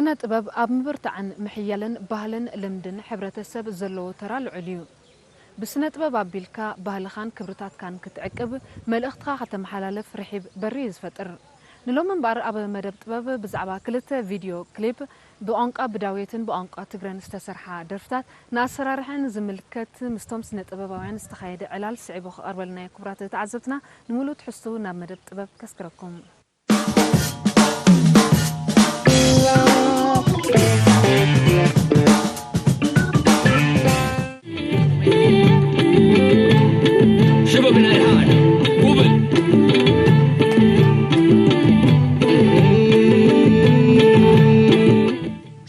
ስነ ጥበብ ኣብ ምብርታዕን ምሕያልን ባህልን ልምድን ሕብረተሰብ ዘለዎ ተራ ልዑል እዩ። ብስነ ጥበብ ኣቢልካ ባህልኻን ክብርታትካን ክትዕቅብ፣ መልእኽትኻ ከተመሓላልፍ ርሒብ በሪ እዩ ዝፈጥር። ንሎሚ እምበኣር ኣብ መደብ ጥበብ ብዛዕባ ክልተ ቪድዮ ክሊፕ ብቋንቋ ብዳውየትን ብቋንቋ ትግረን ዝተሰርሓ ደርፍታት ንኣሰራርሐን ዝምልከት ምስቶም ስነ ጥበባውያን ዝተኻየደ ዕላል ስዒቡ ክቐርበልና እዩ። ክቡራት ተዓዘብትና፣ ንምሉእ ትሕዝትኡ ናብ መደብ ጥበብ ከስክረኩም። ሽበብ ናይ ሓድ ጉብል።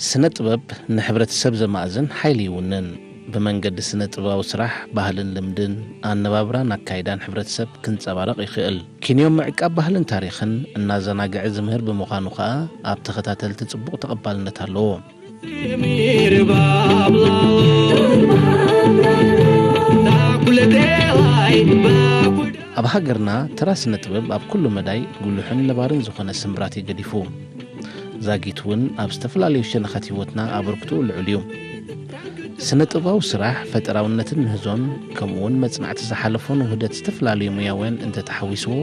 ስነ ጥበብ ንሕብረተሰብ ዘማእዝን ሓይሊ ይውንን። ብመንገዲ ስነ ጥበባዊ ስራሕ ባህልን ልምድን፣ ኣነባብራን ኣካይዳን ሕብረተሰብ ክንጸባረቕ ይኽእል። ኪንዮ ምዕቃብ ባህልን ታሪኽን እናዘናግዐ ዝምህር ብምዃኑ ከኣ ኣብ ተኸታተልቲ ጽቡቕ ተቐባልነት ኣለዎ። ኣብ ሃገርና ተራ ስነ ጥበብ ኣብ ኩሉ መዳይ ጉሉሕን ነባርን ዝኾነ ስምብራት እዩ ገዲፉ። ዛጊት እውን ኣብ ዝተፈላለዩ ሸነኻት ህይወትና ኣበርክትኡ ልዑል እዩ። ስነ ጥበባዊ ስራሕ ፈጠራውነትን ምህዞን ከምኡ እውን መጽናዕቲ ዝሓለፎን ውህደት ዝተፈላለዩ ሙያውያን እንተተሓዊስዎ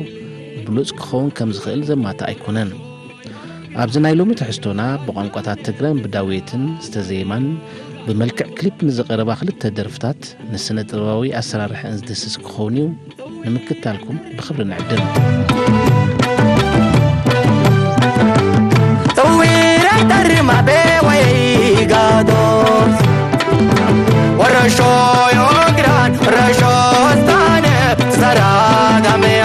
ብሉጽ ክኸውን ከም ዝኽእል ዘማትእ ኣይኮነን። ኣብዚ ናይ ሎሚ ትሕዝቶና ብቋንቋታት ትግረን ብዳውየትን ዝተዘየማን ብመልክዕ ክሊፕ ንዝቐረባ ክልተ ደርፍታት ንስነ ጥበባዊ ኣሰራርሐን ዝድህስስ ክኸውን እዩ። ንምክትታልኩም ብኽብሪ ንዕድም። ጠዊረ ጠሪማ ቤወይ ጋዶ ወረሾ ዮግራን ወረሾ ስታነ ሰራጋመያ።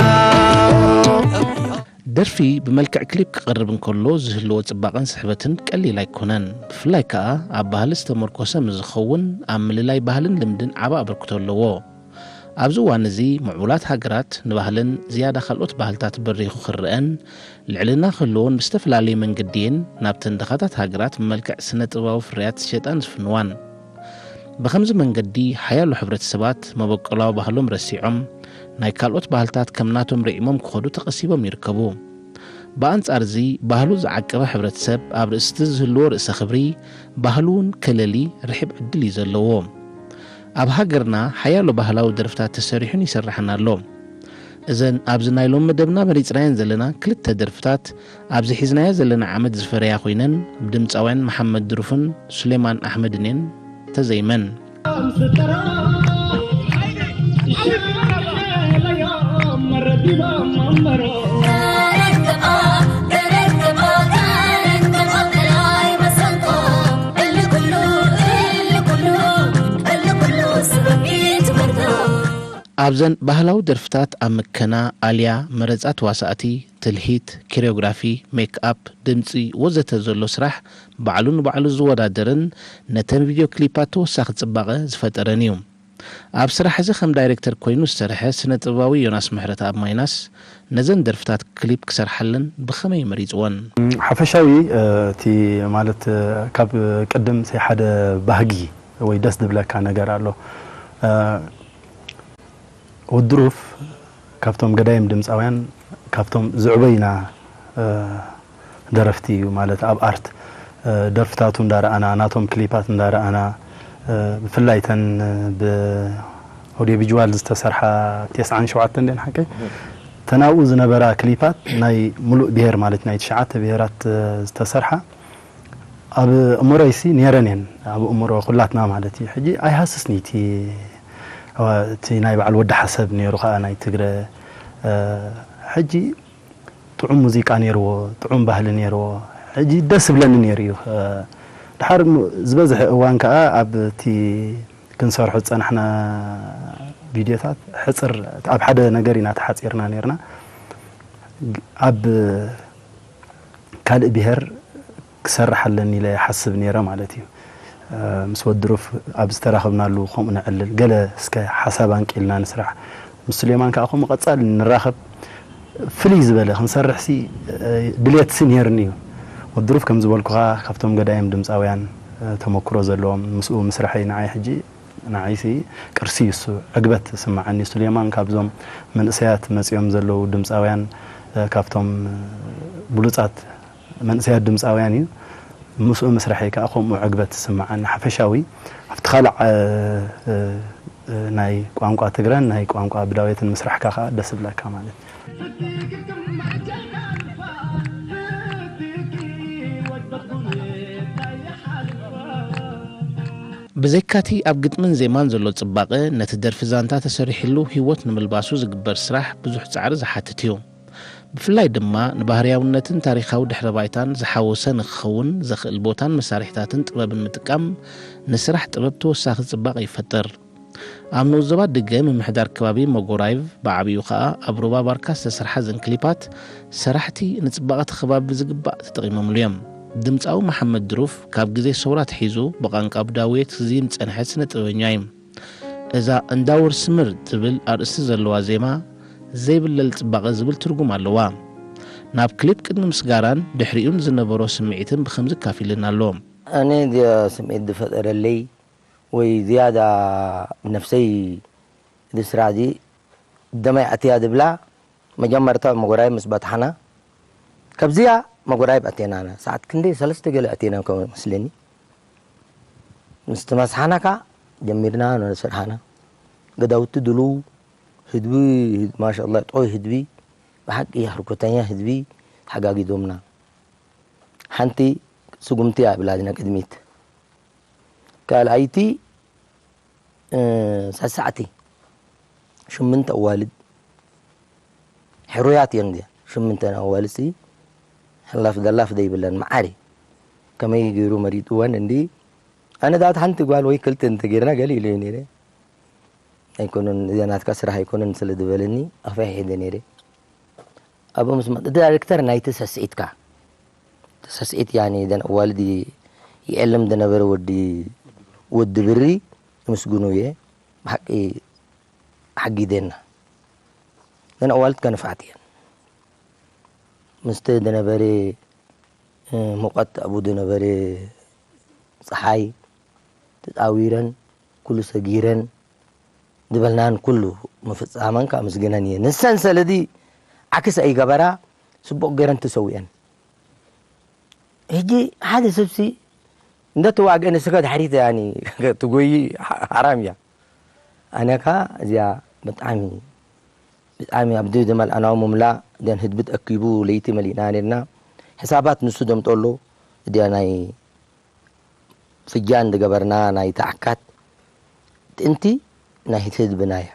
ደርፊ ብመልክዕ ክሊፕ ክቐርብ እንከሎ ዝህልዎ ጽባቐን ስሕበትን ቀሊል ኣይኮነን። ብፍላይ ከኣ ኣብ ባህሊ ዝተመርኮሰ ምስ ዝኸውን ኣብ ምልላይ ባህልን ልምድን ዓቢ ኣበርክቶ ኣለዎ። ኣብዚ እዋን እዚ ምዕቡላት ሃገራት ንባህለን ዝያዳ ካልኦት ባህልታት በሪኹ ክረኣን ልዕልና ክህልዎን ብዝተፈላለየ መንገዲ እየን ናብተን ድኻታት ሃገራት ብመልክዕ ስነ ጥበባዊ ፍርያት ዝሸጣን ዝፍንዋን። ብኸምዚ መንገዲ ሓያሎ ሕብረተሰባት መበቆላዊ ባህሎም ረሲዖም ናይ ካልኦት ባህልታት ከም ናቶም ርዒሞም ክኸዱ ተቐሲቦም ይርከቡ። ብኣንጻር እዚ ባህሉ ዝዓቀበ ሕብረተሰብ ኣብ ርእሲ እቲ ዝህልዎ ርእሰ ክብሪ ባህሉ እውን ከለሊ ርሒብ ዕድል እዩ ዘለዎ። ኣብ ሃገርና ሓያሎ ባህላዊ ደርፍታት ተሰሪሑን ይስራሕን ኣሎ። እዘን ኣብዚ ናይ ሎሚ መደብና መሪጽናየን ዘለና ክልተ ደርፍታት ኣብዚ ሒዝናዮ ዘለና ዓመት ዝፈረያ ኮይነን ብድምጻውያን መሓመድ ድሩፍን ሱሌማን ኣሕመድን እየን ተዘይመን። ኣብዘን ባህላዊ ደርፍታት ኣብ ምከና፣ ኣልያ፣ መረጻ ተዋሳእቲ፣ ትልሂት፣ ኮርዮግራፊ፣ ሜክኣፕ፣ ድምጺ ወዘተ ዘሎ ስራሕ ባዕሉ ንባዕሉ ዝወዳደርን ነተን ቪድዮ ክሊፓት ተወሳኺ ጽባቐ ዝፈጠረን እዩ። ኣብ ስራሕ እዚ ከም ዳይሬክተር ኮይኑ ዝሰርሐ ስነ ጥበባዊ ዮናስ ምሕረተኣብ ማይናስ ነዘን ደርፍታት ክሊፕ ክሰርሓለን ብኸመይ መሪጽወን? ሓፈሻዊ፣ እ፣ እቲ ማለት፣ እ፣ ካብ ቅድም ሰይ ሓደ ባህጊ ወይ ደስ ዝብለካ ነገር ኣሎ። እ፣ ወዲ ሩፍ ካብቶም ገዳይም ድምፃውያን ካብቶም ዝዕበዩና፣ እ፣ ደረፍቲ እዩ። ማለት ኣብ ኣርት፣ እ፣ ደርፍታቱ እንዳረኣና ናቶም ክሊፓት እንዳረኣና፣ እ፣ ብፍላይ ተን ብኦዲዮ ቪዥዋል ዝተሰርሓ ተስዓን ሸውዓተን ደን ሓቀይ ተናብኡ ዝነበራ ክሊፓት ናይ ሙሉእ ብሄር ማለት ናይ ትሽዓተ ብሄራት፣ እ፣ ዝተሰርሓ ኣብ እምሮይሲ ነይረን እየን። ኣብ እምሮ ኩላትና ማለት እዩ። ሕጂ ኣይሃስስኒ እቲ፣ እቲ ናይ በዓል ወዲ ሓሰብ ነይሩ ከዓ ናይ ትግረ፣ እ፣ ሕጂ ጥዑም ሙዚቃ ነይርዎ፣ ጥዑም ባህሊ ነይርዎ። ሕጂ ደስ ዝብለኒ ነይሩ እዩ። እ፣ ድሓር ሙ-፣ ዝበዝሐ እዋን ከዓ ኣብ እቲ ክንሰርሖ ዝጸናሕና ቪድዮታት ሕጽር፣ ኣብ ሓደ ነገር ኢና ተሓጺርና ነይርና። ግ-፣ ኣብ ካልእ ብሄር ክሰርሕ ኣለኒ ኢለ ይሓስብ ነይረ ማለት እዩ። እ፣ ምስ ወዲ ሩፍ ኣብ ዝተራኸብናሉ ከምኡ ነዕልል፣ ገለ እስከ ሓሳብ ኣንቂልና ንስራሕ። ምስ ሱሌማን ከኣ ከምኡ ቀጻሊ ንራኸብ። ፍልይ ዝበለ ክንሰርሕሲ፣ እ፣ ድሌትሲ ነይርኒ እዩ። ወዲ ሩፍ ከም ዝበልኩኻ ካብቶም ገዳይም ድምጻውያን፣ እ፣ ተመክሮ ዘለዎም ምስኡ ምስራሐይ ንዓይ ሕጂ ንዓይሲ ቅርሲ እዩ እሱ፣ ዕግበት ዝስምዓኒ። ሱሌማን ካብዞም መንእሰያት መጺኦም ዘለዉ ድምጻውያን፣ እ፣ ካብቶም፣ እ፣ ብሉጻት መንእሰያት ድምጻውያን እዩ። ምስኡ ምስራሐይ ከዓ ከምኡ ዕግበት ዝስምዓኒ ሓፈሻዊ ኣብቲ ካልእ ናይ ቋንቋ ትግረን ናይ ቋንቋ ብዳውየትን ምስራሕካ ከዓ ደስ ዝብለካ ማለት እዩ። ብዘይካቲ ኣብ ግጥምን ዜማን ዘሎ ጽባቐ፣ ነቲ ደርፊ ዛንታ ተሰሪሕሉ ህይወት ንምልባሱ ዝግበር ስራሕ ብዙሕ ጻዕሪ ዝሓትት እዩ። ብፍላይ ድማ ንባህርያውነትን ታሪኻዊ ድሕረ ባይታን ዝሓወሰ ንክኸውን ዘኽእል ቦታን መሳርሒታትን ጥበብን ምጥቃም ንስራሕ ጥበብ ተወሳኺ ጽባቐ ይፈጥር። ኣብ ንኡስ ዞባ ድገ ምምሕዳር ከባቢ መጎራይቭ ብዓብዩ ከኣ ኣብ ሩባ ባርካ ዝተሰርሓ እዘን ክሊፓት ሰራሕቲ ንጽባቐ እቲ ከባቢ ብዝግባእ ተጠቒሞምሉ እዮም። ድምጻዊ መሓመድ ድሩፍ ካብ ግዜ ሰውራ ኣትሒዙ ብቓንቃ ብዳውየት ክዝይም ዝጸንሐ ስነ ጥበበኛ እዩ። እዛ እንዳወር ስምር ትብል ኣርእስቲ ዘለዋ ዜማ ዘይብለል ጽባቐ ዝብል ትርጉም ኣለዋ። ናብ ክሊፕ ቅድሚ ምስጋራን ድሕሪኡን ዝነበሮ ስምዒትን ብኸምዚ ኣካፊሉና ኣሎ። ኣነ እዚኣ ስምዒት ዝፈጠረለይ ወይ ዝያዳ ነፍሰይ እዚ ስራሕ እዚ ደማይ ኣትያ ዝብላ መጀመርታ መጎራይ ምስ በትሓና ካብዚኣ መጎራይ ኣቴና ሰዓት ክንደይ ሰለስተ ገለ ኣቴና ከመስለኒ ምስ ተመስሓና ከ ጀሚርና ንሰርሓና ገዳውቲ ድልው ህዝቢ ማሻላ ጥዑይ ህዝቢ ብሓቂ ሕርኮተኛ ህዝቢ ተሓጋጊዞምና ሓንቲ ስጉምቲ እያ ብላትና ቅድሚት ካልኣይቲ ሳሳዕቲ ሽምንተ ኣዋልድ ሕሩያት እየን እዚኣን ሽምንተ ኣዋልድ ሲ ሕላፍ ደላፍ ዘይብለን መዓሪ ከመይ ገይሩ መሪጥወን እንዲ ኣነ ዳት ሓንቲ ጓል ወይ ክልተ እንተገይርና ገሊ ኢሉ ነይረ ኣይኮነን እዚኣ ናትካ ስራሕ ኣይኮነን ስለ ዝበለኒ ኣፈይ ሒደ ነይረ ኣብኡ ምስ መጡ ዳይሬክተር ናይቲ ሰስዒትካ ተሰስዒት ያኒ ደን ኣዋልድ ይዕልም ዝነበረ ወዲ ወዲ ብሪ ምስጉኑ እየ ብሓቂ ሓጊዘና ግን ኣዋልድ ከንፍዓት እየን ምስተ ዝነበረ ሙቐት ኣብኡ ዝነበረ ፀሓይ ተፃዊረን ኩሉ ሰጊረን ዝበልናን ኩሉ ምፍፃመን ከኣምስግነን እየ ንሰን ሰለዚ ዓክስ ኣይገበራ ስቡቕ ገይረን ተሰዊአን ሕጂ ሓደ ሰብሲ እንዳተዋግአ ንስኻ ድሕሪት ያኒ ትጎይ ሓራም እያ ኣነ ከ እዚኣ ብጣዕሚ ብጣዕሚ ኣብዚ ዝመልኣናዎ ምምላእ እዚኣን ህዝቢ ተኣኪቡ ለይቲ መሊእና ነርና ሕሳባት ንሱ ዘምጠሎ እዚኣ ናይ ፍጃን ዝገበርና ናይ ተዓካት ጥንቲ ናይ ህዝብና እያ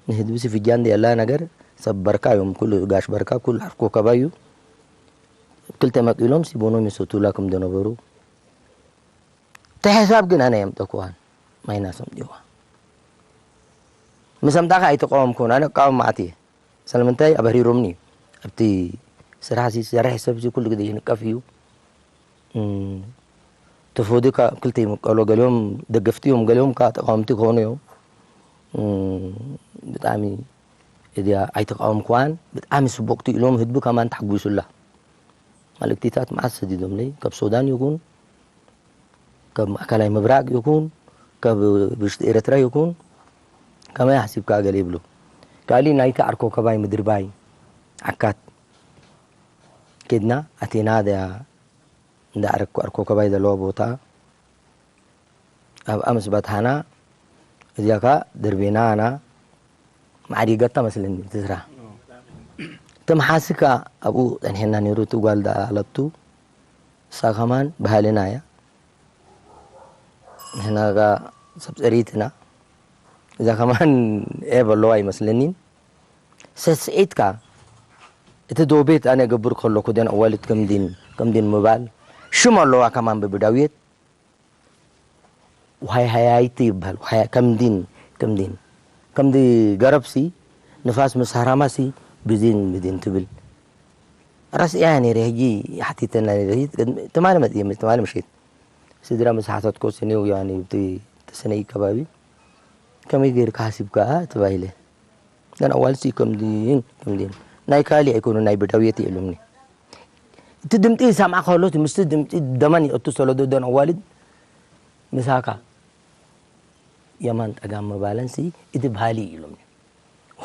ንህዝቢ ሲ ፍጃን ዘየላ ነገር ሰብ በርካ እዮም ኩሉ ጋሽ በርካ ኩሉ ዓርኮ ከባዩ ክልተ መቂሎም ሲቦኖም ይሰቱላ ከም ዝነበሩ እቲ ሕሳብ ግን ኣነ የምጠኩዋን ማይናስ ኣምጢዋ ምስ ኣምጣኻ ኣይተቃወምኩን ኣነ እቃወም ማዓት እየ ስለምንታይ ኣበሪሮምኒ ኣብቲ ስራሕ ሲ ዝሰርሕ ሰብ ሲ ኩሉ ግዜ ይንቀፍ እዩ ተፈዲ ካብ ክልተ ይምቀሎ ገሊኦም ደገፍቲ እዮም ገሊኦም ከዓ ተቃወምቲ ክኾኑ እዮም ብጣዕሚ እዚኣ ኣይተቃወምኩዋን ብጣዕሚ ስቡቅቲ ኢሎም ህዝቢ ከማን ተሓጒሱላ መልእክቲታት መዓት ሰዲዶምለይ ካብ ሱዳን ይኹን ካብ ማእከላይ ምብራቅ ይኹን ካብ ብሽቲ ኤረትራ ይኹን ከመይ ሓሲብካ ገለ ይብሉ ካሊ ናይቲ ዓርኮ ከባይ ምድርባይ ዓካት ኬድና ኣቴና ደያ እንዳ ዓርኮ ዓርኮ ከባይ ዘለዋ ቦታ ኣብኣ ምስ በትሃና እዚኣ ከ ደርቤና ኣና ማዕሪገታ መስለኒ እቲ ስራ እቲ መሓሲ ከ ኣብኡ ጸኒሐና ነይሩ እቲ ጓል ደኣ ኣለቱ እሳ ከማን ባህልና እያ ንሕና ከ ሰብ ጸሪትና እዛ ከማን ኤብ ኣለዋ ኣይመስለኒን ሰስዒትካ እቲ ዶ ቤት ኣነ ገብር ከለኩ ደን ኣዋልድ ከምዲን ከምዲን ምባል ሽም ኣለዋ ከማን ብብዳውየት ውሃይ ሃያይቲ ይበሃል ውሃያ ከምዲን ከምዲን ከምዲ ገረብሲ ንፋስ ምስ ሃራማሲ ብዚን ብዚን ትብል ረስእያ ነይረ ሕጂ ሓቲተና ነይረ ትማሊ መፅየ ትማሊ ምሸት ስድራ ምስ ሓተትኮ ስኔው ያኒ ብቲ ተሰነይ ከባቢ ከመይ ገይርካ ሓሲብካ ተባሂለ ግን ኣዋልሲ ከምዲን ከምዲን ናይ ካሊ ኣይኮኑ ናይ ብዳውየት የሉምኒ እቲ ድምፂ ይሰምዓ ከሎ ምስቲ ድምፂ ደመን ይእቱ ሰለዶ ደን ኣዋልድ ምሳካ የማን ጠጋም ምባለንሲ እቲ ባህሊ ኢሎምኒ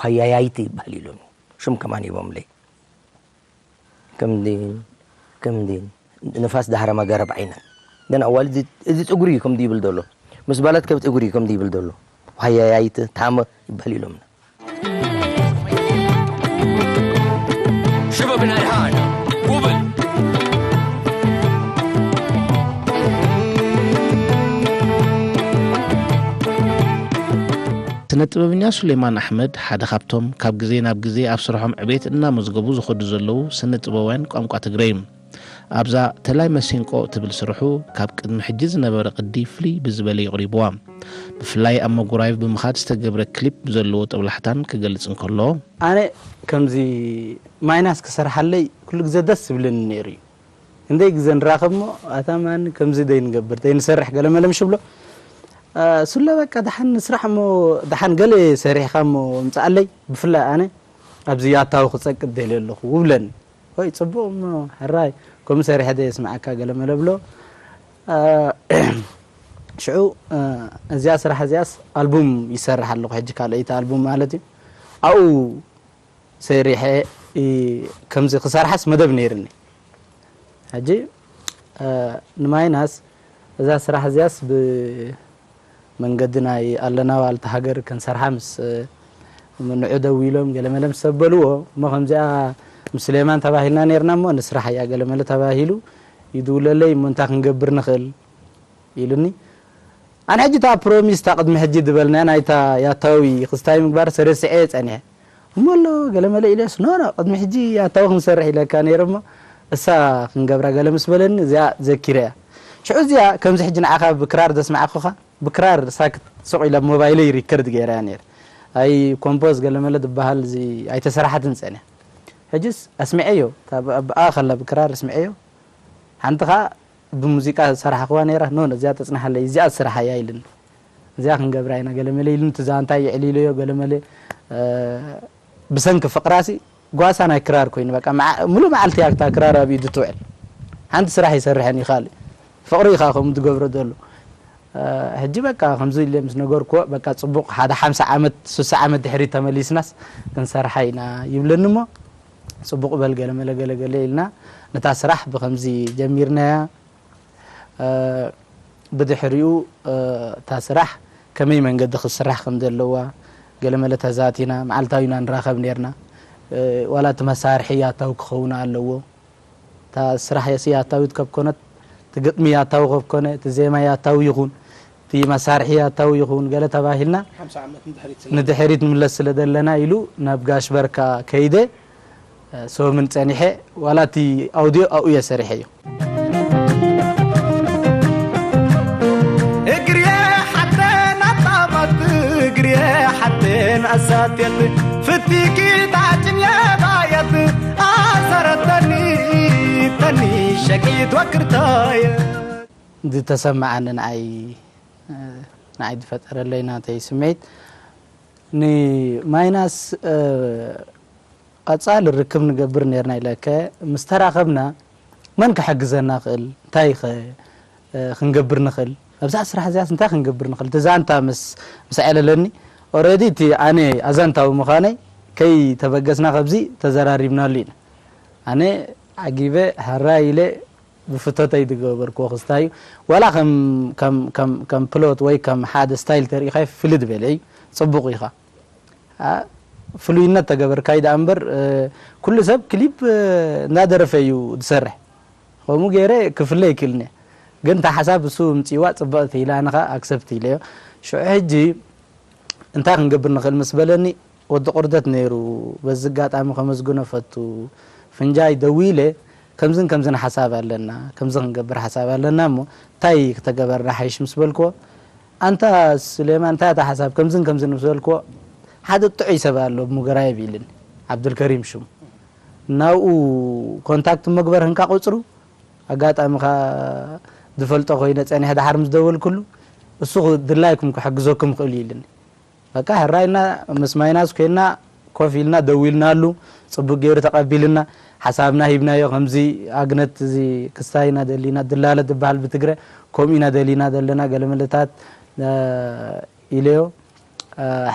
ሃያያይቲ ይባል ኢሎምኒ ሽም ከማን ሂቦምለይ ከምዲን ከምዲን ንፋስ ዳህረ መገረብ ዓይነን። ግን ኣዋልድ እዚ፣ እዚ ጸጉሪ እዩ ከምዚ ይብል ዘሎ። ምስ ባላት ከብቲ እግሪ እዩ ከምዚ ይብል ዘሎ። ሃያያይት ታመ ይበሃል ኢሎምና። ሽበብ ናይ ሃና ውብል። ስነ ጥበበኛ ሱሌማን ኣሕመድ ሓደ ካብቶም ካብ ግዜ ናብ ግዜ ኣብ ስርሖም ዕቤት እናመዝገቡ ዝኸዱ ዘለዉ ስነ ጥበባውያን ቋንቋ ትግረ እዩ። ኣብዛ ተላይ መሲንቆ ትብል ስርሑ ካብ ቅድሚ ሕጂ ዝነበረ ቅዲ ፍልይ ብዝበለ የቕሪብዋ። ብፍላይ ኣብ መጉራይቭ ብምኻድ ዝተገብረ ክሊፕ ብዘለዎ ጦብላሕታን ክገልጽ እንከሎ፣ ኣነ ከምዚ ማይናስ ክሰርሓለይ ኩሉ ግዜ ደስ ዝብለኒ ነይሩ እዩ። ክንደይ ግዜ ንራኸብ እሞ፣ ኣታ ማን ከምዚ ደይ ንገብር፣ ደይ ንሰርሕ ገለ መለ ምሽ ብሎ፣ "ሱለ በቃ ደሓን ንስራሕ እሞ፣ ደሓን ገለ ሰሪሕኻ እሞ ምጽኣለይ፣ ብፍላይ ኣነ ኣብዚ ኣታዊ ክጸቅጥ ደልየ ኣለኹ" ውብለኒ። ወይ ጽቡቕ እሞ፣ ሕራይ፣ ከምኡ ሰሪሐ ዶ የስምዓካ ገለ መለ ብሎ። እ፣ ሽዑ፣ እ፣ እዚኣ ስራሕ እዚኣስ ኣልቡም ይሰርሕ ኣለኹ፣ ሕጂ ካልኣይቲ ኣልቡም ማለት እዩ። ኣብኡ ሰሪሐ፣ እ፣ ከምዚ ክሰርሓስ መደብ ነይርኒ። ሕጂ፣ እ፣ ንማይናስ እዛ ስራሕ እዚኣስ ብ መንገዲ ናይ ኣለና ዋልታ ሃገር ክንሰርሓ ምስ፣ እ፣ ንዑ ደው ኢሎም ገለመለ ምስ ዘበልዎ፣ እሞ ከምዚኣ ምስ ስሌማን ተባሂልና ነይርና እሞ ንስራሕ እያ ገለመለ ተባሂሉ ይድውለለይ፣ እሞ እንታይ ክንገብር ንኽእል ኢሉኒ። ኣነ ሕጂ እታ ፕሮሚስ እታ ቅድሚ ሕጂ ዝበልናያ ናይታ ያታዊ ክስታይ ምግባር ሰረስዐ ጸኒሐ። እሞ ኣሎ ገለመለ ኢለስ፣ "ኖ፣ ኖ፣ ቅድሚ ሕጂ ያታዊ ክንሰርሕ ኢለካ ነይረ እሞ እሳ ክንገብራ" ገለ ምስ በለኒ እዚኣ ዘኪረ እያ። ሽዑ እዚኣ ከምዚ ሕጂ ንዓኻ ብክራር ዘስማዕኩኻ፣ ብክራር ሳክት ሱቕ ኢለ ኣብ ሞባይለይ ሪከርድ ገይረያ ነይረ። ኣይ ኮምፖዝ ገለመለ ዝበሃል እዚ ኣይተሰራሓትን ጸኒሓ። ሕጅስ ኣስሚዐዮ፣ እታ ብ-፣ ብኣ ከላ ብክራር ኣስሚዐዮ። ሓንቲ ኸኣ ብሙዚቃ ዝሰራሕኽዋ ነይራ፣ "ኖ፣ ኖ፣ እዚኣ ተጽንሓለይ፣ እዚኣ ትስራሓያ" ኢሉኒ። "እዚኣ ክንገብራ ኢና ገለመለ" ኢሉኒ። እቲ ዛንታ የዕሊለዮ ገለመለ፣ እ፣ ብሰንኪ ፍቕራሲ ጓሳ ናይ ክራር ኮይኑ፣ በቃ፣ መዓ-፣ ሙሉእ መዓልቲ እያ እታ ክራር ኣብ ኢዱ ትውዕል። ሓንቲ ስራሕ ይሰርሐን እዩ ካልእ። ፍቕሪ እዩ ከኣ ከምኡ ዝገብሮ ዘሎ። እ፣ ሕጂ በቃ፣ ከምዚ ኢለ ምስ ነገርኩዎ፣ በቃ፣ ጽቡቕ፣ ሓደ ሓምሳ ዓመት፣ ሱሳ ዓመት ድሕሪት ተመሊስናስ ክንሰርሓ ኢና ይብለኒ እሞ፣ ጽቡቕ በል፣ ገለመለ፣ ገለገለ ኢልና፣ ነታ ስራሕ ብኸምዚ ጀሚርናያ። እ፣ ብድሕሪኡ፣ እ፣ እታ ስራሕ ከመይ መንገዲ ክትስራሕ ከም ዘለዋ ገለመለ ተዛቲና፣ መዓልታዊ ኢና ንራኸብ ኔርና። እ፣ ዋላ እቲ መሳርሒ ያታዊ ክኸውን ኣለዎ። እታ ስራሕ የሲ ያታዊት ከብ ኮነት፣ እቲ ግጥሚ ያታዊ ከብ ኮነ፣ እቲ ዜማ ያታዊ ይኹን፣ እቲ መሳርሒ ያታዊ ይኹን፣ ገለ ተባሂልና ሓምሳ ዓመት ንድሕሪት ስለ ንድሕሪት ንምለስ ስለ ዘለና ኢሉ ናብ ጋሽ በርካ ከይደ። ሶምን ጸኒሐ፣ ዋላ እቲ ኣውድዮ ኣብኡ እየ ሰሪሐዮ። እግርየ ሓተን ኣጣመት፣ እግርየ ሓተን ኣሳትየት፣ ፍቲኪ ታጭን የባየት፣ ኣሰረተኒ ተኒ ሸቂት ወክርታየ። ዝተሰማዓኒ ንዓይ፣ ንዓይ ዝፈጠረለይ ናተይ ስምዒት፣ ንማይናስ፣ እ፣ ቀጻሊ ርክብ ንገብር ኔርና ኢለከ፣ ምስ ተራኸብና መን ክሕግዘና ክእል? እንታይ ኸ፣ እ፣ ክንገብር ንኽእል? ኣብዛ ስራሕ እዚኣስ እንታይ ክንገብር ንኽእል? እቲ ዛንታ ምስ፣ ምስ ኣዕለለኒ፣ ኦረዲ እቲ ኣነ ኣዛንታዊ ምዃነይ ከይተበገስና ካብዚ ተዘራሪብናሉ ኢና። ኣነ ዓጊበ፣ ሕራይ ኢለ ብፍቶተይ ዝገበርክዎ ክስታይ እዩ። ዋላ ከም፣ ከም፣ ከም፣ ከም ፕሎት ወይ ከም ሓደ ስታይል ተሪኢኻዮ ፍልይ ዝበለ እዩ። ጽቡቕ ኢኻ። ኣ፣ ፍሉይነት ተገበርካይ ደኣ እምበር፣ እ፣ ኩሉ ሰብ ክሊፕ፣ እ፣ እንዳደረፈ እዩ ዝሰርሕ። ከምኡ ገይረ ክፍለ ይክእልኒ። ግን እታ ሓሳብ እሱ ምጽዋ ጽብቕቲ ኢላ፣ ኣነ ኸኣ ኣክሰፕት ኢለዮ። ሽዑ ሕጂ እንታይ ክንገብር ንኽእል ምስ በለኒ፣ ወዲ ቁርደት ነይሩ። በዚ ኣጋጣሚ ከመስግኖ ፈቱ። ፍንጃይ ደዊለ፣ "ከምዝን ከምዝን ሓሳብ ኣለና፣ ከምዚ ክንገብር ሓሳብ ኣለና፣ እሞ እንታይ ክተገበርና ሓይሽ?" ምስ በልክዎ፣ "ኣንታ ስሌማን፣ እንታይ እታ ሓሳብ?" "ከምዝን ከምዝን" ምስ በልክዎ፣ "ሓደ ጥዑይ ሰብ ኣሎ፣ ኣብ ሙገራየብ" ኢልኒ፣ ዓብዱልከሪም ሽሙ። ናብኡ ኮንታክት መግበር ህንካ ቁጽሩ፣ ኣጋጣሚ ከኣ ዝፈልጦ ኮይነ ጸኒሐ ደሓር ምስ ደወልኩሉ፣ "እሱ ድላይኩም ክሕግዘኩም ይኽእል እዩ" ኢልኒ። በቃ፣ ሕራይ ኢልና ምስ ማይናስ ኮይንና ኮፍ ኢልና ደው ኢልናሉ፣ ጽቡቅ ገይሩ ተቐቢልና፣ ሓሳብና ሂብናዮ። ከምዚ ኣግነት፣ እዚ ክስታይ ኢና ደሊና፣ ድላለ ዝበሃል ብትግረ፣ ከምኡ ኢና ደሊና ዘለና፣ ገለ መለታት፣ እ፣ ኢለዮ።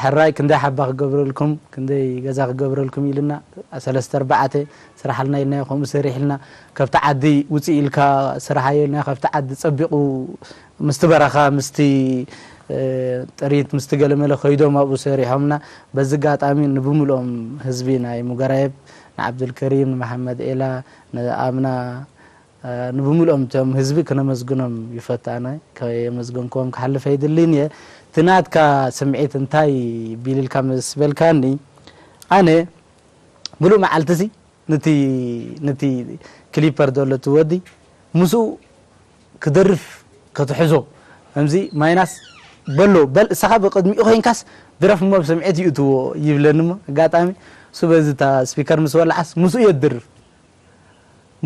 ሕራይ ክንደይ ሓባ ክገብረልኩም ክንደይ ገዛ ክገብረልኩም ኢልና ሰለስተ ኣርባዕተ ስራሕልና ኢልና ከምኡ ሰሪሕልና። ካብቲ ዓዲ ውፅእ ኢልካ ስራሓዮ ኢልና ካብቲ ዓዲ ፀቢቑ ምስቲ በረኻ ምስቲ ጥሪት ምስቲ ገለመለ ከይዶም ኣብኡ ሰሪሖምና። በዚ ኣጋጣሚ ንብምልኦም ህዝቢ ናይ ሙገራየብ ንዓብዱልከሪም ንመሓመድ ኤላ ንኣምና ንብምልኦም እቶም ህዝቢ ክነመስግኖም ይፈቱ። ኣነ ከየመስገንክዎም ክሓልፍ ኣይድልን እየ። እቲ ናትካ ስምዒት እንታይ ቢልልካ ምስ በልካኒ ኣነ ምሉእ መዓልትሲ ነቲ ነቲ ክሊፐር ዘሎ እቲ ወዲ ምስኡ ክደርፍ ክትሕዞ ከምዚ ማይናስ በሎ በል እሳኻ ብቅድሚኡ ኮይንካስ ድረፍ እሞ ብስምዒት ይእትዎ ይብለኒ እሞ ኣጋጣሚ እሱ በዚ እታ ስፒከር ምስ ወላዓስ ምስኡ እየ ድርፍ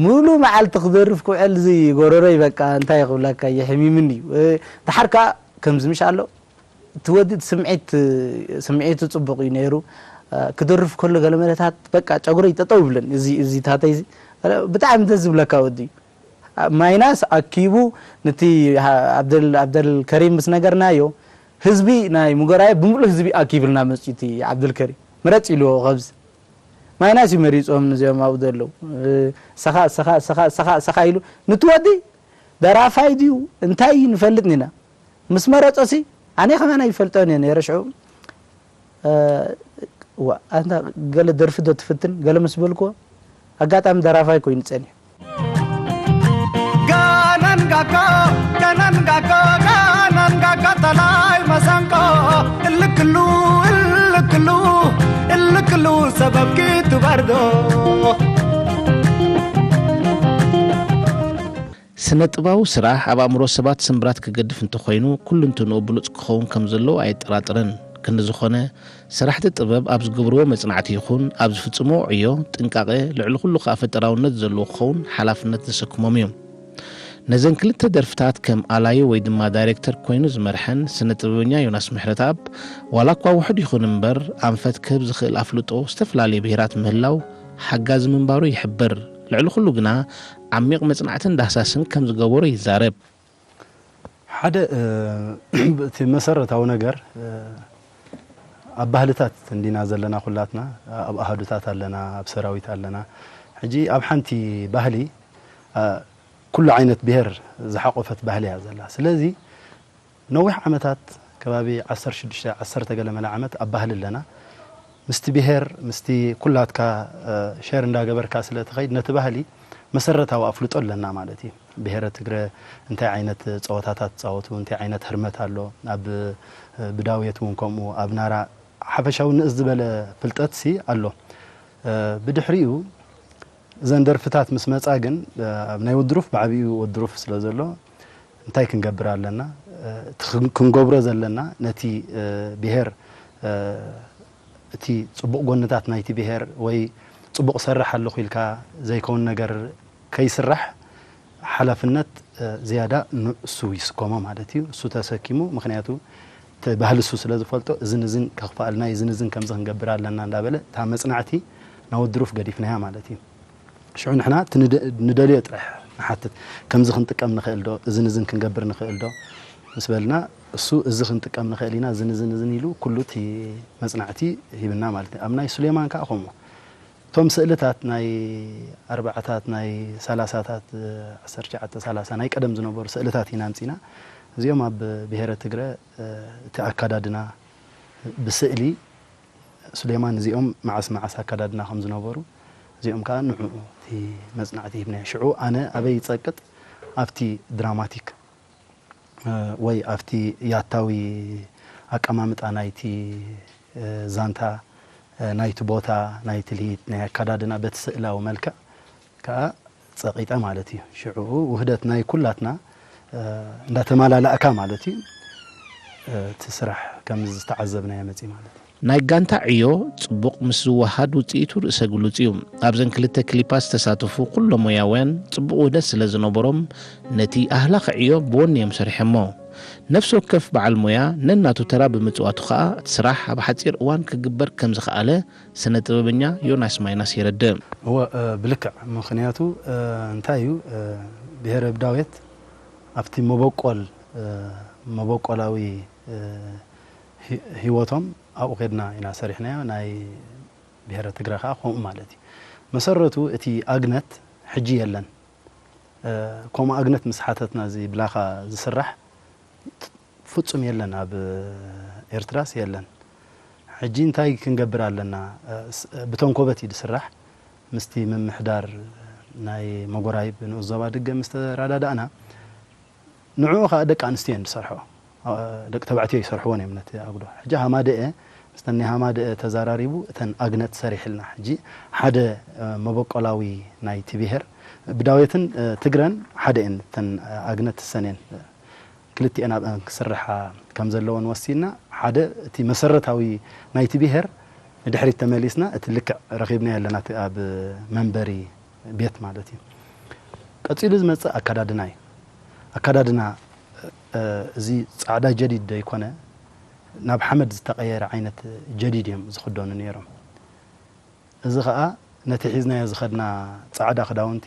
ሙሉ መዓልቲ ክደርፍ ክውዕል እዚ ጎረሮይ በቃ እንታይ ክብለካ የሕሚምኒ እዩ። ድሓር ከዓ ከምዚ ምሽ ኣሎ እቲ ወዲ ስምዒት ስምዒቱ ፅቡቅ እዩ ነይሩ። ክደርፍ ከሎ ገለ መለታት በቃ ጨጉረይ ጠጠው ይብለን እዚ እዚ ታተይ እዚ ብጣዕሚ ደስ ዝብለካ ወዲ እዩ። ማይናስ ኣኪቡ ነቲ ኣብደል ኣብደል ከሪም ምስ ነገርናዮ ህዝቢ ናይ ሙገራየ ብምሉእ ህዝቢ ኣኪብልና መፅዩ እቲ ዓብደልከሪም ምረፅ ኢልዎ ከብዚ ማይናስ እዩ መሪፆም እዚኦም ኣብኡ ዘለዉ ሰኻ ሰኻ ሰኻ ሰኻ ሰኻ ኢሉ ንትወዲ ደራፋይ ድዩ እንታይ እዩ ንፈልጥ ኒና ምስ መረፆ ሲ ኣነ ከማን ኣይፈልጦን እየ ነይረ ሽዑ ዋ ኣንታ ገለ ደርፊ ዶ ትፍትን ገለ ምስ በልክዎ ኣጋጣሚ ደራፋይ ኮይኑ ፀኒሑ ጋናንጋጋ ጋናንጋጋ ጋናንጋጋ ተላይ መሰንቆ እልክሉ እልክሉ እልክሉ ሰበብ ክትበርዶ ስነ ጥባዊ ስራሕ ኣብ ኣእምሮ ሰባት ስምብራት ክገድፍ እንተኾይኑ ኩልንትንኡ ብሉፅ ክኸውን ከም ዘለዎ ኣየጠራጥርን። ክንዲ ዝኾነ ሰራሕቲ ጥበብ ኣብ ዝገብርዎ መፅናዕቲ ይኹን ኣብ ዝፍፅምዎ ዕዮ ጥንቃቐ ልዕሊ ኩሉ ከዓ ፈጠራውነት ዘለዎ ክኸውን ሓላፍነት ዘሰክሞም እዮም። ነዘን ክልተ ደርፍታት ከም ኣላዩ ወይ ድማ ዳይሬክተር ኮይኑ ዝመርሐን ስነ ጥበበኛ ዮናስ ምሕረትኣብ ዋላ እኳ ውሑድ ይኹን እምበር ኣንፈት ክህብ ዝኽእል ኣፍልጦ ዝተፈላለዩ ብሄራት ምህላው ሓጋዚ ምንባሩ ይሕብር። ልዕሊ ኩሉ ግና ዓሚቕ መፅናዕትን ዳህሳስን ከም ዝገበሮ ይዛረብ። ሓደ እቲ መሰረታዊ ነገር ኣብ ባህልታት እንዲና ዘለና ኩላትና ኣብ ኣሃዱታት ኣለና ኣብ ሰራዊት ኣለና ሕጂ ኣብ ሓንቲ ባህሊ ኩሉ ዓይነት ብሄር ዝሓቆፈት ባህሊ እያ ዘላ ስለዚ ነዊሕ ዓመታት ከባቢ ዓሰርተ ሽዱሽተ ዓሰርተ ገለ መለ ዓመት ኣብ ባህሊ ኣለና ምስቲ ብሄር ምስቲ ኩላትካ ሸር እንዳገበርካ ስለ ትኸይድ ነቲ ባህሊ መሰረታዊ ኣፍልጦ ኣለና ማለት እዩ። ብሄረ ትግረ እንታይ ዓይነት ፀወታታት ትፃወቱ፣ እንታይ ዓይነት ህርመት ኣሎ፣ ኣብ ብዳውየት እውን ከምኡ፣ ኣብ ናራ ሓፈሻዊ ንእስ ዝበለ ፍልጠት ሲ ኣሎ። ብድሕሪኡ እዘን ደርፍታት ምስ መፃ ግን ኣብ ናይ ወድሩፍ ብዓብኡ ወድሩፍ ስለ ዘሎ እንታይ ክንገብር ኣለና እቲ ክንገብሮ ዘለና ነቲ ብሄር እቲ ፅቡቕ ጎንታት ናይቲ ብሄር ወይ ፅቡቕ ሰርሕ ኣለኹ ኢልካ ዘይከውን ነገር ከይስራሕ ሓላፍነት ዝያዳ ንእሱ ይስከሞ ማለት እዩ። እሱ ተሰኪሙ ምክንያቱ እቲ ባህሊ እሱ ስለ ዝፈልጦ እዝን እዝን ከኽፍኣልና እዩ እዝን እዝን ከምዚ ክንገብር ኣለና እንዳበለ እታ መፅናዕቲ ናብ ወዲ ሩፍ ገዲፍናያ ማለት እዩ። ሽዑ ንሕና እቲ ንደ- ንደልዮ ጥራሕ ንሓትት ከምዚ ክንጥቀም ንኽእል ዶ እዝን እዝን ክንገብር ንኽእል ዶ ምስ በልና እሱ እዚ ክንጥቀም ንኽእል ኢና እዝን እዝን እዝን ኢሉ ኩሉ እቲ መፅናዕቲ ሂብና ማለት እዩ። ኣብ ናይ ሱሌማን ከዓ ከምኡ እቶም ስእልታት ናይ ኣርባዓታት ናይ ሰላሳታት ዓሰርተ ትሽዓተ ሰላሳ ናይ ቀደም ዝነበሩ ስእልታት ኢና ኣምፂና እዚኦም ኣብ ብሄረ ትግረ እቲ ኣካዳድና ብስእሊ ሱሌማን እዚኦም መዓስ መዓስ ኣካዳድና ከም ዝነበሩ እዚኦም ከዓ ንዕኡ እቲ መፅናዕቲ ሂብናዮ ሽዑ ኣነ ኣበይ ይፀቅጥ ኣብቲ ድራማቲክ ወይ ኣብቲ ያታዊ ኣቀማምጣ ናይቲ ዛንታ ናይቲ ቦታ ናይ ትልሂት ናይ ኣካዳድና በቲ ስእላዊ መልክዕ ከዓ ፀቂጠ ማለት እዩ። ሽዑ ውህደት ናይ ኩላትና እንዳተማላላእካ ማለት እዩ እቲ ስራሕ ከም ዝተዓዘብናዮ መፂ ማለት እዩ። ናይ ጋንታ ዕዮ ፅቡቕ ምስ ዝወሃድ ውፅኢቱ ርእሰ ግሉፅ እዩ። ኣብዘን ክልተ ክሊፓት ዝተሳተፉ ኩሎም ሞያውያን ፅቡቕ ውህደት ስለ ዝነበሮም ነቲ ኣህላኺ ዕዮ ብወኒ እዮም ሰሪሖሞ። ነፍሲ ወከፍ በዓል ሞያ ነናቱ ተራ ብምፅዋቱ ከዓ እቲ ስራሕ ኣብ ሓፂር እዋን ክግበር ከም ዝኸኣለ ስነ ጥበበኛ ዮናስ ማይናስ የረድእ። እወ ብልክዕ ምኽንያቱ እንታይ እዩ ብሄረ ብዳውየት ኣብቲ መበቆል መበቆላዊ ሂወቶም ኣብኡ ከድና ኢና ሰሪሕናዮ። ናይ ብሔረ ትግረ ከዓ ከምኡ ማለት እዩ። መሰረቱ እቲ ኣግነት ሕጂ የለን። ከምኡ ኣግነት ምስ ሓተትና እዚ ብላኻ ዝስራሕ ፍጹም የለን፣ ኣብ ኤርትራስ የለን። ሕጂ እንታይ ክንገብር ኣለና? ብተንኮበት እዩ ዝስራሕ። ምስቲ ምምሕዳር ናይ መጎራይብ ንኡስ ዞባ ድገ ምስ ተረዳዳእና፣ ንዕኡ ኸዓ ደቂ ኣንስትዮ እየን ዝሰርሖ። ደቂ ተባዕትዮ ይሰርሕዎን እዮም ነቲ ኣጉዶ። ሕጂ ሃማደኤ ምስ ናይ ሃማደኤ ተዛራሪቡ እተን ኣግነት ሰሪሕልና። ሕጂ ሓደ መበቆላዊ ናይቲ ብሄር፣ ብዳዌትን ትግረን ሓደ እየን እተን ኣግነት ትሰንየን። ክልቲኤን ኣብአን ክስርሓ ከም ዘለወን ወሲና። ሓደ እቲ መሰረታዊ ናይቲ ብሄር ንድሕሪት ተመሊስና እቲ ልክዕ ረኺብናዮ ኣለና፣ እቲ ኣብ መንበሪ ቤት ማለት እዩ። ቀጺሉ ዝመጽእ ኣከዳድና እዩ። ኣከዳድና እዚ ጻዕዳ ጀዲድ ዶ ይኮነ፣ ናብ ሓመድ ዝተቐየረ ዓይነት ጀዲድ እዮም ዝኽደኑ ነይሮም። እዚ ኸኣ ነቲ ሒዝናዮ ዝኸድና ጻዕዳ ክዳውንቲ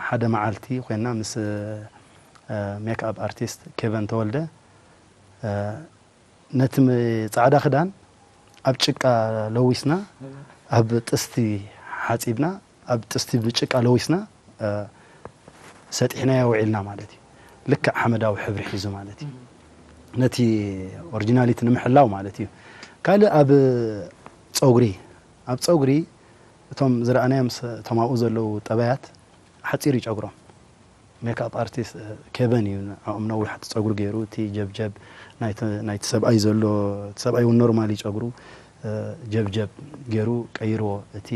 ሓደ መዓልቲ ኮይና ምስ ሜክኣፕ ኣርቲስት ኬቨን ተወልደ ነቲ ጻዕዳ ክዳን ኣብ ጭቃ ለዊስና፣ ኣብ ጥስቲ ሓጺብና፣ ኣብ ጥስቲ ብጭቃ ለዊስና ሰጢሕናዮ ውዒልና ማለት እዩ። ልክዕ ሓመዳዊ ሕብሪ ሒዙ ማለት እዩ። ነቲ ኦሪጂናሊቲ ንምሕላው ማለት እዩ። ካልእ ኣብ ጸጉሪ፣ ኣብ ጸጉሪ እቶም ዝረኣናዮም እቶም ኣብኡ ዘለዉ ጠባያት ሓጺር እዩ ጨጉሮም። ሜክኣፕ ኣርቲስት ኬቨን እዩ ንዕኦም ነዊሕ ጸጉሪ ገይሩ፣ እቲ ጀብጀብ ናይቲ ሰብኣይ ዘሎ፣ እቲ ሰብኣይ እውን ኖርማሊ ጸጉሩ ጀብጀብ ገይሩ ቀይርዎ። እቲ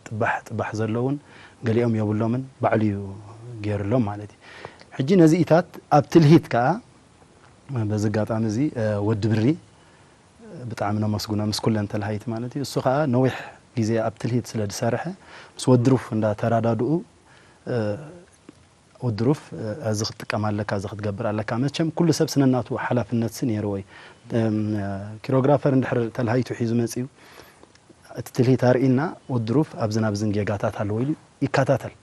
ጥባሕ ጥባሕ ዘለውን ገሊኦም የብሎምን፣ ባዕሉ እዩ ገይርሎም ማለት እዩ። ሕጂ ነዚኢታት ኣብ ትልሂት ከኣ በዚ ኣጋጣሚ እዚ ወዲ ብሪ ብጣዕሚ ነመስግኖ፣ ምስ ኩለን ተልሃይቲ ማለት እዩ። እሱ ከኣ ነዊሕ ግዜ ኣብ ትልሂት ስለ ዝሰርሐ ምስ ወድሩፍ እንዳተራዳድኡ ወድሩፍ እዚ ክትጥቀም ኣለካ፣ እዚ ክትገብር ኣለካ። መቸም ኩሉ ሰብ ስነናቱ ሓላፍነት ሲ ነይርዎ እዩ። ኪሮግራፈር እንድሕር ተልሃይቱ ሒዙ መፅዩ እቲ ትልሂት ኣርኢና፣ ወድሩፍ ኣብዚ ናብዝን ጌጋታት ኣለዎ ኢሉ ይከታተል።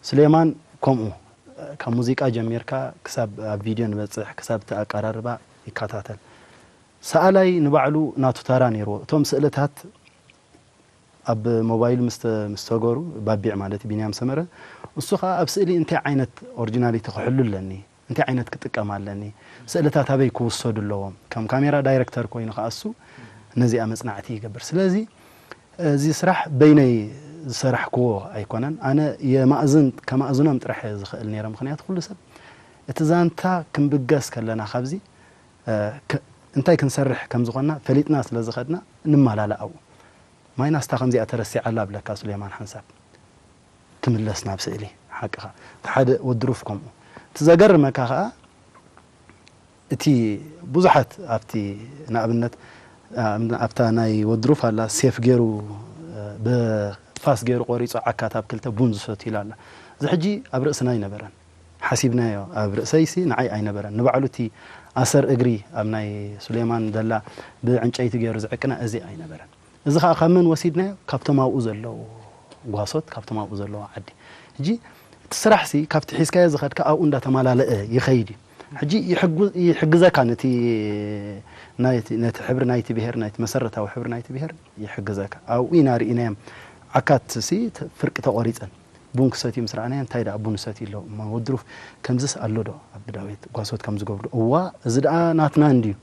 ስሌማን ከምኡ ካብ ሙዚቃ ጀሚርካ ክሳብ ኣብ ቪድዮ ንበፅሕ ክሳብ እቲ ኣቀራርባ ይከታተል። ሰኣላይ ንባዕሉ ናቱ ተራ ነይርዎ። እቶም ስእልታት ኣብ ሞባይል ምስ ተ- ምስ ተገሩ ባቢዕ ማለት ቢንያም ሰመረ እሱ ከዓ ኣብ ስእሊ እንታይ ዓይነት ኦሪጂናሊቲ ክሕሉ ኣለኒ፣ እንታይ ዓይነት ክጥቀም ኣለኒ፣ ስእልታት ኣበይ ክውሰዱ ኣለዎም፣ ከም ካሜራ ዳይሬክተር ኮይኑ ከዓ እሱ ነዚኣ መፅናዕቲ ይገብር። ስለዚ እዚ ስራሕ በይነይ ዝሰራሕክዎ ኣይኮነን። ኣነ የማእዝን ከማእዝኖም ጥራሕ እየ ዝኽእል ነይረ። ምክንያቱ ኩሉ ሰብ እቲ ዛንታ ክንብገስ ከለና ካብዚ እንታይ ክንሰርሕ ከም ዝኾንና ፈሊጥና ስለ ዝኸድና ንመላላእ ኣብኡ። ማይናስታ ከምዚኣ ተረሲዓ ኣላ ብለካ ሱሌማን ሓንሳብ ትምለስ ናብ ስእሊ ሓቅኻ። እቲ ሓደ ወድሩፍ ከምኡ። እቲ ዘገርመካ ኸኣ እቲ ብዙሓት ኣብቲ ንኣብነት ኣብታ ናይ ወድሩፍ ኣላ ሴፍ ገይሩ ብፋስ ገይሩ ቆሪጹ ዓካት ኣብ ክልተ ቡን ዝሰትዩላ ኣላ። እዚ ሕጂ ኣብ ርእስና ኣይነበረን። ሓሲብናዮ ኣብ ርእሰይሲ ንዓይ ኣይነበረን። ንባዕሉ እቲ ኣሰር እግሪ ኣብ ናይ ሱሌማን ዘላ ብዕንጨይቲ ገይሩ ዝዕቅና እዚ ኣይነበረን። እዚ ከዓ ካብ መን ወሲድናዮ? ካብቶም ኣብኡ ዘለዉ ጓሶት፣ ካብቶም ኣብኡ ዘለዉ ዓዲ። ሕጂ እቲ ስራሕሲ ካብቲ ሒዝካዮ ዝኸድካ ኣብኡ እንዳተማላለአ ይኸይድ እዩ። ሕጂ ይሕጉ- ይሕግዘካ ነቲ ናይቲ- ነቲ ሕብሪ ናይቲ ብሄር ናይቲ መሰረታዊ ሕብሪ ናይቲ ብሄር ይሕግዘካ። ኣብኡ ኢና ርኢናዮም ዓካትሲ ተ- ፍርቂ ተቆሪፀን ቡን ክሰትዩ ምስ ረኣናዮ እንታይ ደኣ ቡን ሰትዩ ኣሎ እሞ ወድሩፍ ከምዝስ ኣሎ ዶ ኣብ ዳዊት ጓሶት ከም ዝገብሩ እዋ እዚ ደኣ ናትና እንድዩ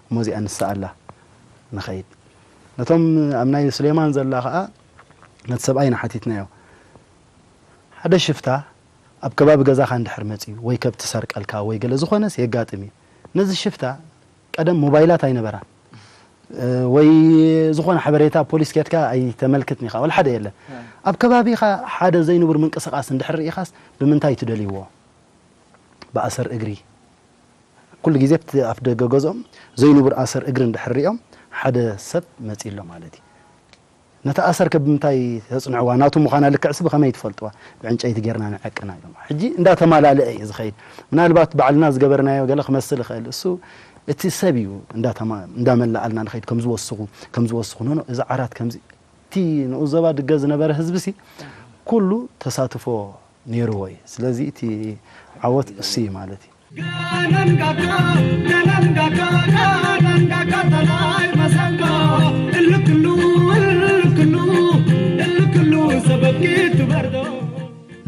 እሞ እዚኣ ንስኣላ ንኸይድ ነቶም ኣብ ናይ ሱሌማን ዘላ ኸዓ ነቲ ሰብኣይ ንሓቲትናዮ ሓደ ሽፍታ ኣብ ከባቢ ገዛኻ እንድሕር መፅዩ ወይ ከብቲ ሰርቀልካ ወይ ገለ ዝኾነስ የጋጥም እዩ ነዚ ሽፍታ ቀደም ሞባይላት ኣይነበራን ወይ ዝኾነ ሓበሬታ ፖሊስ ኬድካ ኣይተመልክትን ኢኻ ወላ ሓደ የለን ኣብ ከባቢኻ ሓደ ዘይንቡር ምንቅስቃስ እንድሕር ርኢኻስ ብምንታይ ትደልይዎ ብኣሰር እግሪ ኩሉ ግዜ ኣብቲ ኣፍ ደገ ገዝኦም ዘይንቡር ኣሰር እግሪ እንድሕር ሪኦም ሓደ ሰብ መፂ ኣሎ ማለት እዩ ነታ ኣሰር ከ ብምንታይ ተፅንዕዋ ናቱ ምዃና ልክዕሲ ብኸመይ ትፈልጥዋ ብዕንጨይቲ ጌርና ንዐቅና ኢሎም ሕጂ እንዳተማላለአ እዩ ዝኸይድ ምናልባት ባዕልና ዝገበርናዮ ገለ ክመስል ይኽእል እሱ እቲ ሰብ እዩ እንዳመላኣልና ንኸይድ ከም ዝወስኹ ከም ዝወስኹ ኖኖ እዚ ዓራት ከምዚ እቲ ንኡ ዘባ ድገ ዝነበረ ህዝቢ ሲ ኩሉ ተሳትፎ ነይርዎ እዩ ስለዚ እቲ ዓወት እሱ እዩ ማለት እዩ ጋናንጋጋ ጋናንጋጋ ጋናንጋጋ ተላይ መሰንቆ እልክሉ እልክሉ እልክሉ ሰበኪ ትበርዶ።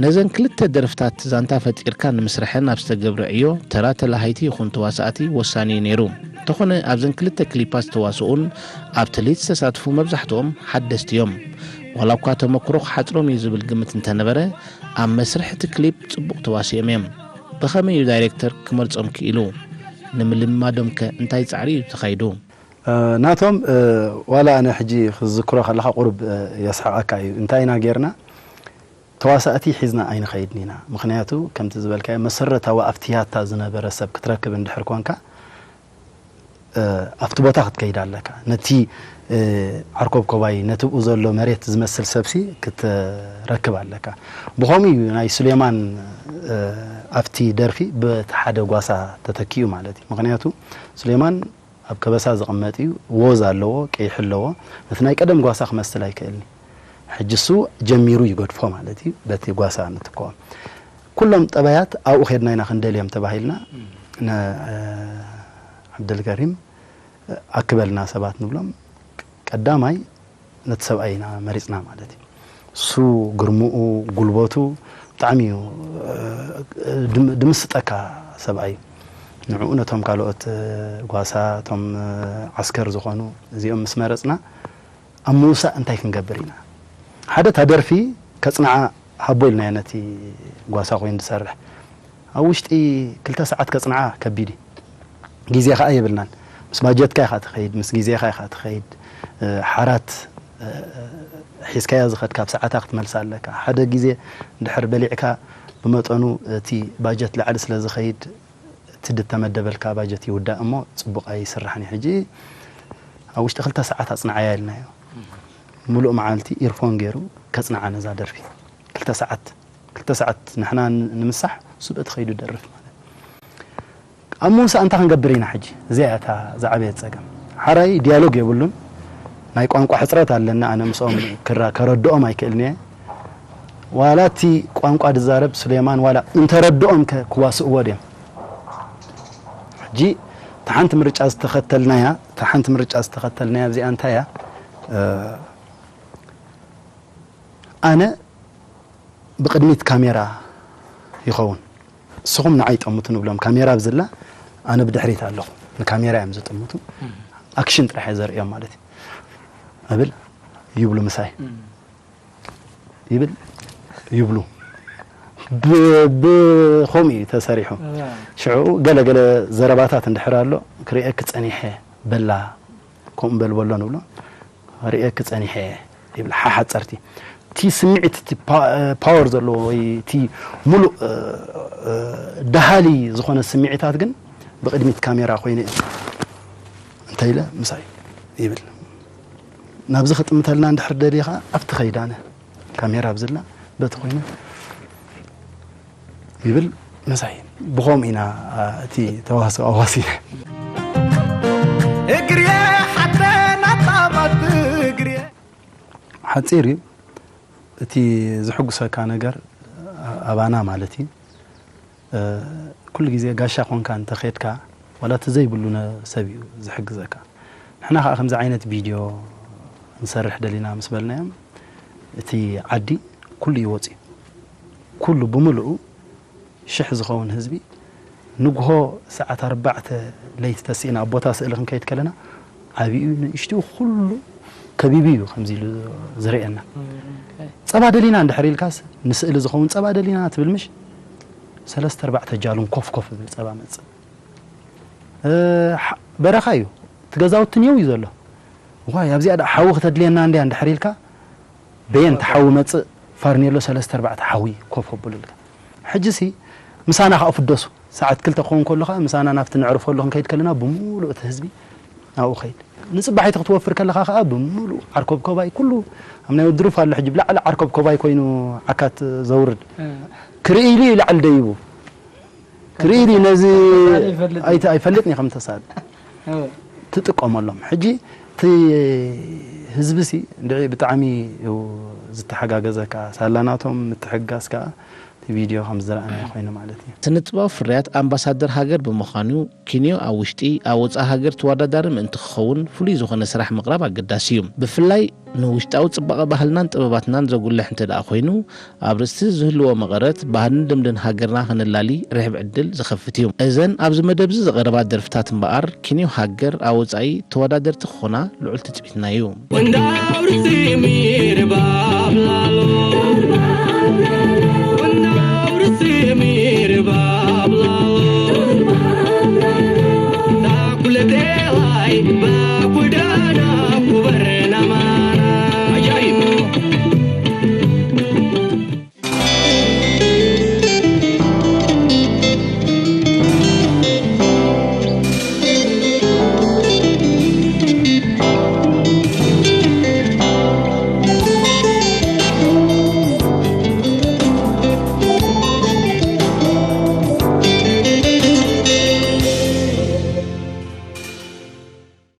ነዘን ክልተ ደርፍታት ዛንታ ፈጢርካ ንምስርሐን ኣብ ዝተገብረ ዕዮ ተራ ተላሃይቲ ይኹን ተዋሳእቲ ወሳኒ እዩ ነይሩ። እንተኾነ ኣብዘን ክልተ ክሊፓት ዝተዋስኡን ኣብቲ ሊድ ዝተሳትፉ መብዛሕትኦም ሓደስቲ እዮም። ዋላ እኳ ተመክሮ ክሓጽሮም እዩ ዝብል ግምት እንተነበረ ኣብ መስርሕ እቲ ክሊፕ ጽቡቕ ተዋሲኦም እዮም። ብኸመይ እዩ ዳይሬክተር ክመርጾም ክኢሉ? ንምልምማዶምከ እንታይ ጻዕሪ እዩ ተኻይዱ? ናቶም ዋላ ኣነ ሕጂ ክዝክሮ ከለካ ቁሩብ የስሕቐካ እዩ። እንታይ ኢና ጌርና? ተዋሳእቲ ሒዝና ኣይንኸይድን ኢና። ምኽንያቱ ከምቲ ዝበልካዮ መሰረታዊ ኣብቲ ያታ ዝነበረ ሰብ ክትረክብ እንድሕር ኮንካ ኣብቲ ቦታ ክትከይድ ኣለካ። ነቲ ዓርኮብኮባይ ነቲ ብኡ ዘሎ መሬት ዝመስል ሰብሲ ክትረክብ ኣለካ። ብኸምኡ እዩ ናይ ሱሌማን ኣብቲ ደርፊ በቲ ሓደ ጓሳ ተተኪኡ ማለት እዩ። ምኽንያቱ ሱሌማን ኣብ ከበሳ ዝቕመጥ እዩ፣ ዎዝ ኣለዎ፣ ቀይሒ ኣለዎ። ነቲ ናይ ቀደም ጓሳ ክመስል ኣይክእልኒ። ሕጂ እሱ ጀሚሩ ይገድፎ ማለት እዩ፣ በቲ ጓሳ ንትክኦ። ኩሎም ጠባያት ኣብኡ ኬድና ኢና ክንደልዮም ተባሂልና። ንዓብደልከሪም ኣክበልና ሰባት ንብሎም። ቀዳማይ ነቲ ሰብኣይ ኢና መሪፅና ማለት እዩ። እሱ ግርምኡ፣ ጉልበቱ ብጣዕሚ እዩ ድምስጠካ ሰብኣይ እዩ። ንዕኡ ነቶም ካልኦት ጓሳ፣ እቶም ዓስከር ዝኾኑ እዚኦም ምስ መረፅና ኣብ ምውሳእ እንታይ ክንገብር ኢና? ሓደ እታ ደርፊ ከፅንዓ ሃቦ ኢልናዮ ነቲ ጓሳ ኮይኑ ዝሰርሕ። ኣብ ውሽጢ ክልተ ሰዓት ከፅንዓ ከቢድ እዩ። ግዜ ከዓ የብልናን። ምስ ባጀትካ ኢኻ ትኸይድ፣ ምስ ግዜኻ ኢኻ ትኸይድ። ሓራት ሒዝካያ ዝኸድካ ኣብ ሰዓታ ክትመልሳ ኣለካ። ሓደ ግዜ እንድሕር በሊዕካ ብመጠኑ እቲ ባጀት ላዕሊ ስለ ዝኸይድ እቲ ድተመደበልካ ባጀት ይውዳእ እሞ ፅቡቕ ኣይስራሕን እዩ። ሕጂ ኣብ ውሽጢ ክልተ ሰዓት ኣፅንዓያ ኢልናዮ። ሙሉእ መዓልቲ ኢርፎን ገይሩ ከፅንዓ ነዛ ደርፊ ክልተ ሰዓት ክልተ ሰዓት ንሕና ንምሳሕ እሱ በቲ ከይዱ ደርፍ ማለት ኣብ ምውሳእ እንታይ ክንገብር ኢና ሕጂ? እዚኣ እያ እታ ዝዓበየት ፀገም። ሓራይ ዲያሎግ የብሉን። ናይ ቋንቋ ሕፅረት ኣለና። ኣነ ምስኦም ክራ ከረድኦም ኣይክእልን እየ። ዋላ እቲ ቋንቋ ድዛረብ ሱሌማን ዋላ እንተረድኦም ከ ክዋስእዎ ድዮም? ሕጂ እታ ሓንቲ ምርጫ ዝተኸተልናያ እታ ሓንቲ ምርጫ ዝተኸተልናያ እዚኣ እንታይ እያ? ኣነ ብቕድሚት ካሜራ ይኸውን። ንስኹም ንዓይ ጠምቱ ንብሎም። ካሜራ ኣብዝላ ኣነ ብድሕሪት ኣለኹ። ንካሜራ እዮም ዝጥምቱ። ኣክሽን ጥራሕ እየ ዘርእዮም ማለት እዩ። እብል ይብሉ ምሳይ ይብል ይብሉ። ብኸምኡ እዩ ተሰሪሑ። ሽዑ ገለ ገለ ዘረባታት እንድሕር ኣሎ ክርእየኪ ጸኒሐ በላ ከምኡ በል በሎ ንብሎ። ርእየኪ ጸኒሐ ይብል ሓሓጸርቲ እቲ ስምዒት እቲ ፓወር ዘለዎ ወይ እቲ ሙሉእ ደሃሊ ዝኾነ ስምዒታት ግን ብቕድሚት ካሜራ ኮይነ እንተ ኢለ ምሳይ ይብል ናብዚ ክጥምተልና እንድሕር ደሊኻ ኣብቲ ኸይዳነ ካሜራ ኣብዝላ በቲ ኮይነ ይብል ምሳይ ብኸምኡ ኢና እቲ ተዋስኦ ኣዋሲነ። እግርየ ሓደና ጣባት እግርየ ሓፂር እዩ እቲ ዝሕጉሰካ ነገር ኣባና ማለት እዩ። ኩሉ ግዜ ጋሻ ኮንካ እንተኸድካ ዋላ እቲ ዘይብሉ ሰብ እዩ ዝሕግዘካ። ንሕና ከዓ ከምዚ ዓይነት ቪድዮ ንሰርሕ ደሊና ምስ በልናዮም እቲ ዓዲ ኩሉ እዩ ወፂኡ። ኩሉ ብምልኡ ሽሕ ዝኸውን ህዝቢ ንግሆ ሰዓት ኣርባዕተ ለይቲ ተሲእና ኣብ ቦታ ስእሊ ክንከይድ ከለና ዓብኡ ንእሽትኡ ኩሉ ከቢቡ እዩ ከምዚ ኢሉ ዝርእየና። ጸባ ደሊና እንድሕር ኢልካስ ንስእሊ ዝኸውን ጸባ ደሊና ትብል ምሽ ሰለስተ ኣርባዕተ ጃሉን ኮፍ ኮፍ ዝብል ጸባ መጽእ። በረኻ እዩ እቲ ገዛውቲ ኔው እዩ ዘሎ። ዋይ ኣብዚኣ ደኣ ሓዊ ክተድልየና እንድያ እንድሕር ኢልካ በየን ተሓዊ መጽእ ፋርኔሎ ሰለስተ ኣርባዕተ ሓዊ ኮፍ ኣብሉልካ። ሕጂ ሲ ምሳና ከዓ ፍደሱ ሰዓት ክልተ ክኸውን ከሎ ከዓ ምሳና ናብቲ ነዕርፈሉ ክንከይድ ከለና ብምሉእ እቲ ህዝቢ ናብኡ ከይድ። ንፅባሒቲ ክትወፍር ከለኻ ከዓ ብምሉእ ዓርኮብኮባይ ኩሉ ኣብ ናይ ወድሩፍ ኣሎ ሕጂ ብላዕሊ ዓርኮብኮባይ ኮይኑ ዓካት ዘውርድ ክርኢ ኢሉ እዩ ላዕሊ ደይቡ ክርኢ ኢሉ እዩ ነዚ ኣይፈልጥን እዩ ከም ተሳል ትጥቀመሎም። ሕጂ እቲ ህዝቢ ሲ እንድዒ ብጣዕሚ እዩ ዝተሓጋገዘካ ሳላ ናቶም ምትሕጋዝ ከዓ ቪድዮ ከም ዝረኣናዮ ኮይኑ ማለት እዩ። ስነ ጥበባዊ ፍርያት ኣምባሳደር ሃገር ብምዃኑ፣ ኪንዮ ኣብ ውሽጢ ኣብ ወፃኢ ሃገር ተወዳዳሪ ምእንቲ ክኸውን ፍሉይ ዝኾነ ስራሕ ምቕራብ ኣገዳሲ እዩ። ብፍላይ ንውሽጣዊ ፅባቐ ባህልናን ጥበባትናን ዘጉልሕ እንተ ደኣ ኮይኑ፣ ኣብ ርእሲ ዝህልዎ መቐረት ባህልን ልምድን ሃገርና ከነላሊ ርሕብ ዕድል ዝኸፍት እዩ። እዘን ኣብዚ መደብ እዚ ዝቐረባ ደርፍታት እምበኣር፣ ኪንዮ ሃገር ኣብ ወፃኢ ተወዳደርቲ ክኾና ልዑል ትፅቢትና እዩ። When the